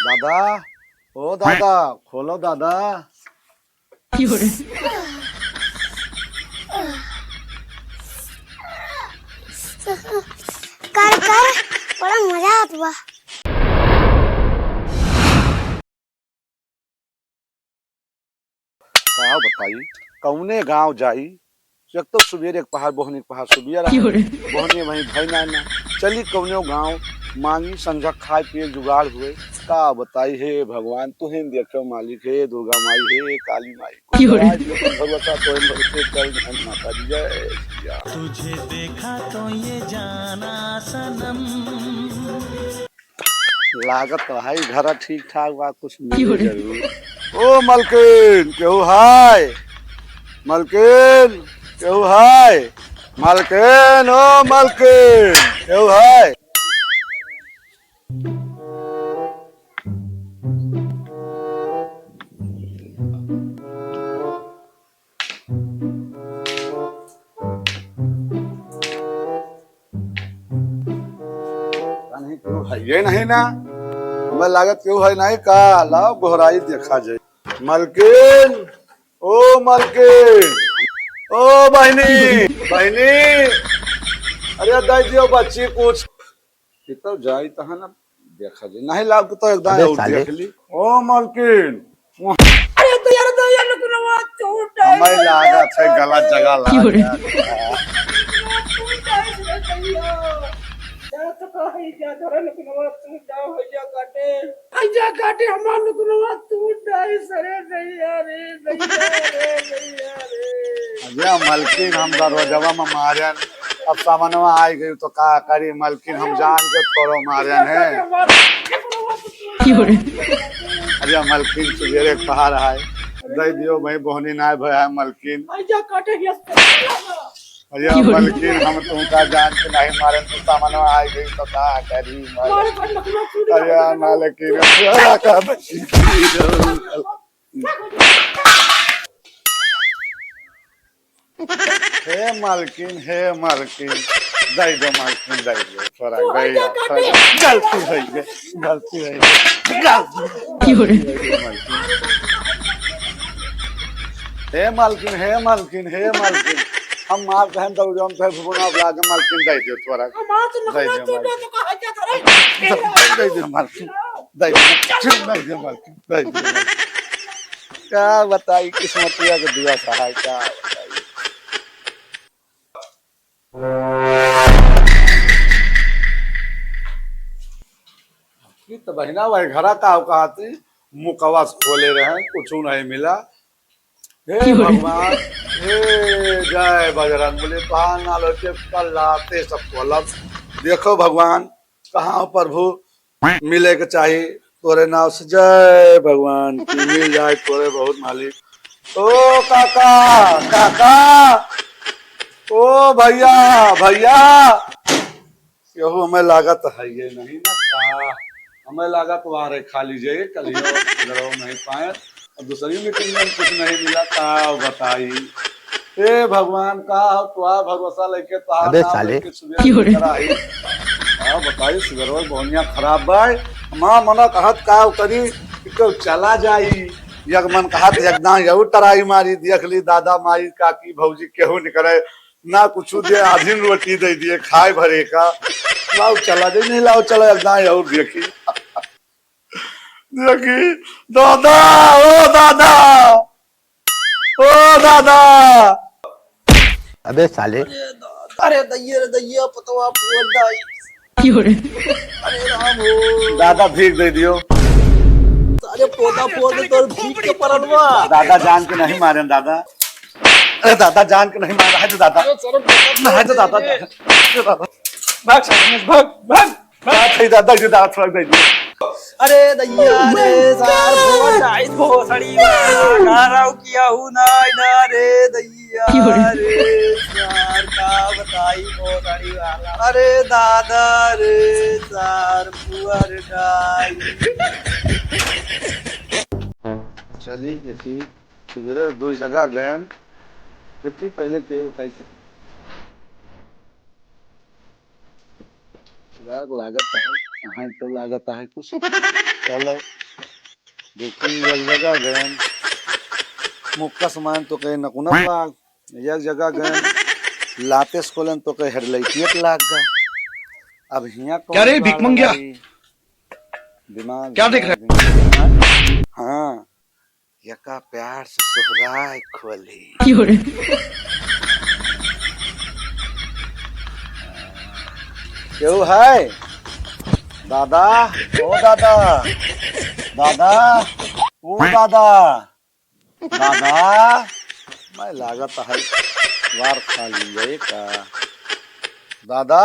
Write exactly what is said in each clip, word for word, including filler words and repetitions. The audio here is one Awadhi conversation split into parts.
दादा, ओ दादा, खोलो दादा। कर, कर, बड़ा मजा आवत बा। का बताई, कौने गाँव जाई? एक तो सुबेरे के पहाड़, बोहनी के पहाड़, सुबिया रहा। बोहनी वहीं भई ना, ना। चली कौनो गाँव, मांगी संझा खाए पिए जुगाड़ हुए। का बताई, हे भगवान, तुहिन देखो मालिक, हे दुर्गा माई, हे काली माई। भरोसा तो हम भरोसे चल, धन माता दी, जय सिया। तुझे देखा तो ये जाना सनम। लागत तो है, घर ठीक ठाक बा, कुछ मिले जरूर। ओ मलकिन, केहू है? मलकिन, केहू है? मलकिन, ओ मलकिन, केहू है? नहीं, केहू है ये नहीं ना। हमें लागत केहू है नहीं का। लाओ गोहराई देखा जाए। मलकिन, ओ मलकिन, ओ बहिनी, बहिनी, अरे दे दियो बच्ची कुछ। कितो जाई तहाँ ना देखा जाए। नहीं लाओ कितो एकदम अबे और साले। देख ली। ओ मलकिन, अरे तो यार, तो यार, लुकनवा टूट हमें लागत है गलत जगह लाग गया। टूट जाए रे भैया। जा तो कहीं जा, धरे लुकनवा टूट जाओ, भैया काटे। भैया काटे, हमार लुकनवा टूट जाए, सरे भैया रे, भैया रे, भैया रे। अरे मलकिन, हम दरवाजवा में मारन, अब सामनवा आई गई तो का करी मलकिन, हम जान के थोड़ो मारन है। अरे मलकिन, सुबेरे के पहाड़ है, दे दियो भाई, बोहनी ना भय है मलकिन। अरे मलकिन, हम तुमका जान के नहीं मारे, तू सामनवा आई गई तो का करी मलकिन। अरे मलकिन, हे मालकिन, हे मालकिन, दे दो मालकिन, दे दो, थोड़ा तू दे हइया दो, काटे। थोड़ा। गलती होइ गई, गलती होइ गई, गलती होइ गई मालकिन। हे मालकिन, हे मालकिन, हे मालकिन, हम मार कहें दौड़म कहे भुवना बुला के मालकिन दे दो थोड़ा। हम आज दे दो नखरा मालकिन। तू तो कहा क्या करे? दे दो मालकिन, दे दो, दे दो मालकिन, दे दो मालकिन। का बताई, किस्मतिया के दुआ सहाय, का बताई। ई त बहिना भाई घरा का हो कहा थी, मुकवा से खोले रहे, कुछ नहीं मिला। हे भगवान, हे जय बजरंग बली, तोहार नाल होते कल राते सब खोलब। देखो भगवान, कहाँ प्रभु मिले के चाही तोरे नाव से। जय भगवान की मिल जाए तोरे बहुत मालिक। ओ काका, काका, ओ भैया, भैया, केहू हमें लागत है ये नहीं ना का, हमें लागत वहाँ रे खा लीजिए, कल ही और इधर नहीं पाए। अब दूसरी मीटिंग में कुछ नहीं मिला, का बताई। हे भगवान, का हो तोहार भरोसा लेके, तोहार अबे नाम साले। लेके सुबह कराई। का बताई, सुबह रोज बहुनिया खराब बा। हमार मना कहत का करी, कि केहू चला जाई। एक मन कहत एकदम यहू टराई मारी, देख ली दादा, माई, काकी, भौजी, केहू निकरे, ना कुछ दे, आधीन रोटी दे दिए, खाए भरे का। लाओ चला जाई, नहीं लाओ चला, एकदम यहू देखी। देखी, दादा, ओ दादा, ओ दादा। अबे साले। अरे दैया रे दैया, पतवा फोड़ दाई। अरे राम हो। दादा भीख दे दियो। सारे पोता फोड़ दे तोर भीख के परलवा। दादा जान के नहीं मारेन दादा। अरे दादा जान के नहीं मारेन, है तो दादा। अरे सर, नहीं है तो दादा, दादा। भाग सामने, भाग, भाग। बात है दादा, ये दादा थोड़ा दे दो। अरे दैया रे, सार भोसड़ी वाला, घर आऊ किया हूँ ना, ना रे दैया रे, सार का बताई भोसड़ी वाला। अरे दादा रे, सार पुअर डाई। चली, देखी, सुबह दो जगह गए, कितनी पहले तेल उठाई थी। लाग-, लागत है, हाँ, तो लागत है कुछ। चलो, देखी, एक जगह गएन, मुक्का सामान तो कहे नकुना लाग, एक जगह गएन, लाते से खोलेन तो कहे हेडलाइटिए लाग गा। अब हियाँ कौन क्या रे, भीख मंगिया? दिमाग क्या देख रहा है? हाँ, यका प्यार से सुहराय खोली। क्यों रे? केहू है? दादा, ओ दादा, दादा, ओ दादा, दादा, मैं लागत है वार खा लिए का? दादा,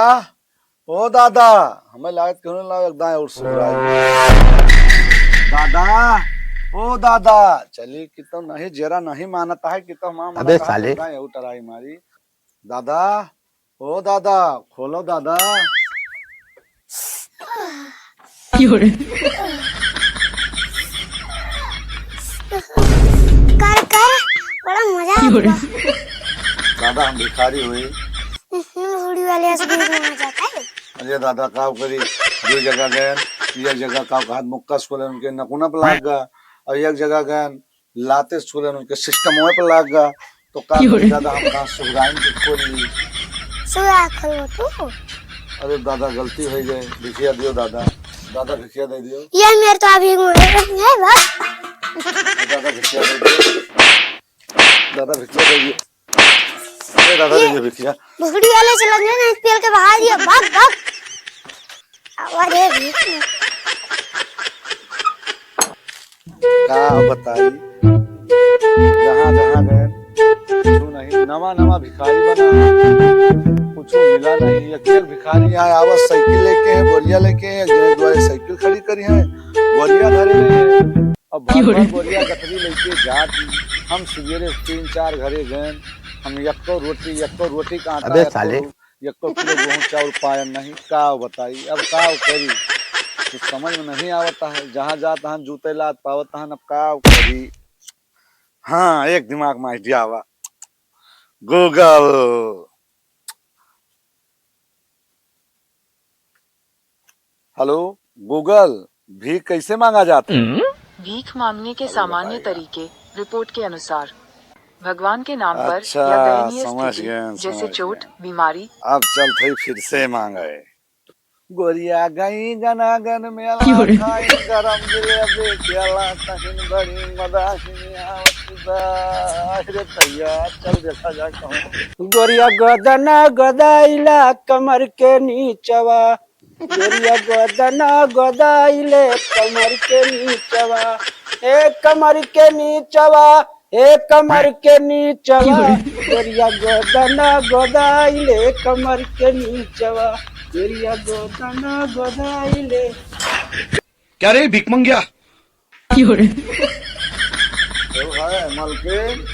ओ दादा, हमें लागत केहू ना लागत दाएं और सुधराई। दादा, ओ दादा, चली कि तो नहीं, जरा नहीं मानता है कि तो हमारा अबे साले। दाएं और टराई मारी। दादा, ओ दादा, खोलो दादा। कर, कर, बड़ा मजा आ गया। दादा, हम भिखारी हुई। हुड़ी वाले से भीख मांगा जाता है। अरे दादा, काव करी, दो जगह गएन, एक जगह काव कहा मुक्का से खोलेन उनके नकुना पे लाग गा, और एक जगह गएन लाते से खोलेन उनके सिस्टम पे लाग गा, तो का करी दादा, हम कहाँ सुहराइन के खोली? सुहरा खोलो तू। अरे दादा, गलती हो गई, भिखिया दियो दादा, दादा भिखिया दे दियो। ये मेरे तो अभी है बस। दादा भिखिया दे दियो, दादा भिखिया दे दियो। ए दादा, ये दे दे भिखिया। भुखड़ी वाले से लग नहीं, पेल के बाहर दिया, भाग, भाग। आवाज है भीख में। का बताई, जहाँ, जहाँ गए, कुछ नहीं, नवा, नवा भिखारी बना, कुछ मिला नहीं। एक, एक भिखारी यहाँ आवा, साइकिल लेके है, बोरिया लेके है, एक जने द्वारे साइकिल खड़ी करी है, बोरिया धरे रहे। अब भर, भर बोरिया गठरी लेके जात ही। हम सुबेरे तीन चार घरे गएन, हम यक्को रोटी, यक्को रोटी का आटा, अबे यक्को साले। रो-, यक्को किलो गेहूं चाउर पायन नहीं, का बताई, अब का करी, कुछ समझ में नहीं आवता है। जहाँ जात हन जूते लात पावत हन, अब का करी। हाँ, एक दिमाग में आइडिया आवा, Google। हेलो Google, भीख कैसे मांगा जाता है? भीख मांगने के अरे सामान्य बताइए। तरीके, रिपोर्ट के अनुसार, भगवान के नाम पर अच्छा, या दयनीय समझ स्थिति, गए, जैसे समझ चोट, गए। बीमारी। अब चल थई फिर से मांगे। गोरिया गई गनागन मेला, क्यों रे? खाई गरम जिलेबी केला, कहीं बड़ी मदाही आवत बा। अरे भैया, चल देखा जा कहूँ। गोरिया गदना गदाइला कमर के नीचवा, गोरिया गोदना गोदाइले कमर के नीचवा, ए कमर के नीचवा, ए कमर के नीचवा, गोरिया गोदना गोदाइले कमर के नीचवा, गोरिया गोदना गोदाइले। क्या रे भीख मंगिया? क्यों रे? ओ है मलकिन,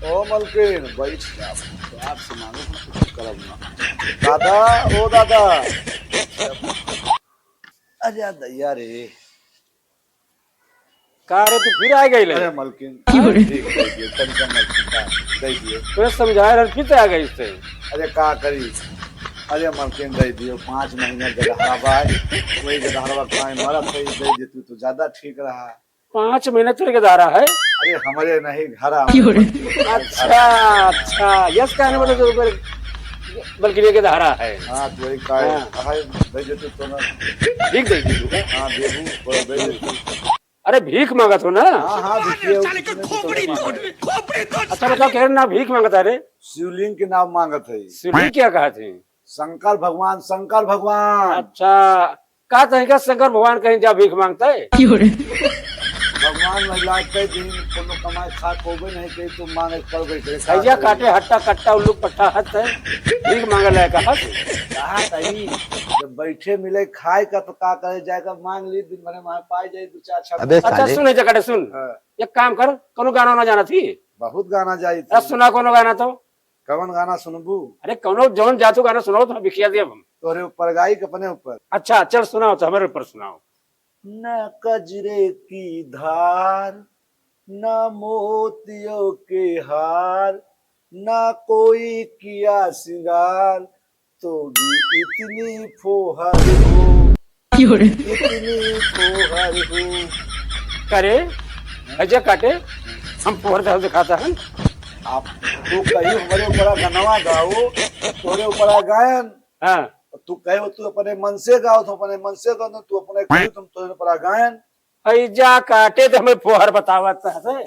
ओ मलकिन, बैठ जा, प्यार से मांगो, हम कुछ करब ना। दादा, ओ दादा। अरे दैया रे। का रे, तू फिर आ गई ले? अरे मलकिन, क्यों रे? ठीक दे दिए, तनिका मलकिन का दे दिए। तोरे समझाए रहन, फिर से आ गई इससे। अरे का करी? अरे मलकिन दे दियो, पाँच महीना गदहरा बा, वही गदहरा खाए मरत है, दे दे तू तो ज्यादा ठीक रहा। पाँच महीना तोरे गदहरा है? अरे हमरे नहीं, घर हमरे। अच्छा, अच्छा, यस कहने वाले जो ऊपर बल्कि ये गदहरा है। हाँ, तो वही का है, हाँ। कहा है, दे दे तू तो ना। ठीक दे दी तू। हाँ, देबू, थोड़ा दे दे तू। अरे भीख मांगत हो ना? हाँ, हाँ, देखिए, साले के उसमें तो खोपड़ी मांगत तोड़ है। दे, खोपड़ी तोड़ अच्छा, साले। बताओ, कह रहे ना भीख मांगत है रे? शिवलिंग के नाम मांगत है। शिवलिंग क्या कहा थे? शंकर भगवान, शंकर भगवान। अच्छा, का तरीका शंकर भगवान कहीं जा भीख मांगता है? क्यों रे? भगवान महिला के दिन कोनो कमाए खा कोबे नहीं कही तो मांगे पड़ गई थे। भैया काटे हट्टा कट्टा उल्लू पट्टा हत है, भीख मांगे लायक हत। कहा कहीं जब बैठे मिले खाए का तो का करे जाएगा, मांग ली दिन भर में पाए जाए दो चार छाप। अबे अच्छा साले। सुन, है जगह सुन, हाँ। एक काम कर, कोनो गाना ना जाना थी? बहुत गाना जाई थी। अरे सुना कोनो गाना तो। कवन गाना सुनबू? अरे कौनो जौन जातू गाना सुनाओ तो हम भिखिया देब हम। तोहरे ऊपर गाई के अपने ऊपर? अच्छा चल सुनाओ तो हमारे ऊपर सुनाओ। ना कजरे की धार, ना मोतियों के हार, ना कोई किया सिंगार, तो भी इतनी फोहर हो। क्यों रे? इतनी फुहर हूँ। करे, अजय काटे, हम फुहर दे दिखाता है। आप तू कहीं हमरे ऊपर गनवा गाओ, तोरे ऊपर गायन। हाँ। तू कहे तू अपने मन से गाओ, तो अपने मन से गाओ, तू अपने कही तुम तोरे ऊपर गायन। अइजा काटे तो हमें फुहर बतावत है, हमें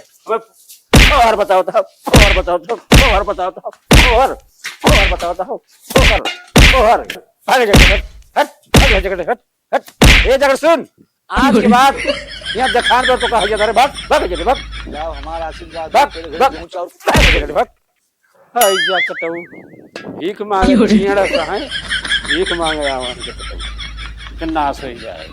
फुहर बतावत है, फुहर बतावत है, फुहर बतावत है, फुहर, फुहर बतावत है, फुहर, फुहर। भाग जगह हट, हट, भाग जगह हट, हट। ए जगह सुन, आज के बाद यहाँ देखान पर तो कहा जा, अरे भाग, भाग जगह, भाग। जाओ, हमारा आशीर्वाद भाग, दे, तेरे घर भाग, पहुंचाओ। भाग जगह, भाग। अइजा कटऊ, भीख मांगे क्यों रे? चियड़ा सा है, भीख मांगे आवन के कटऊ, के नाश हो जाए।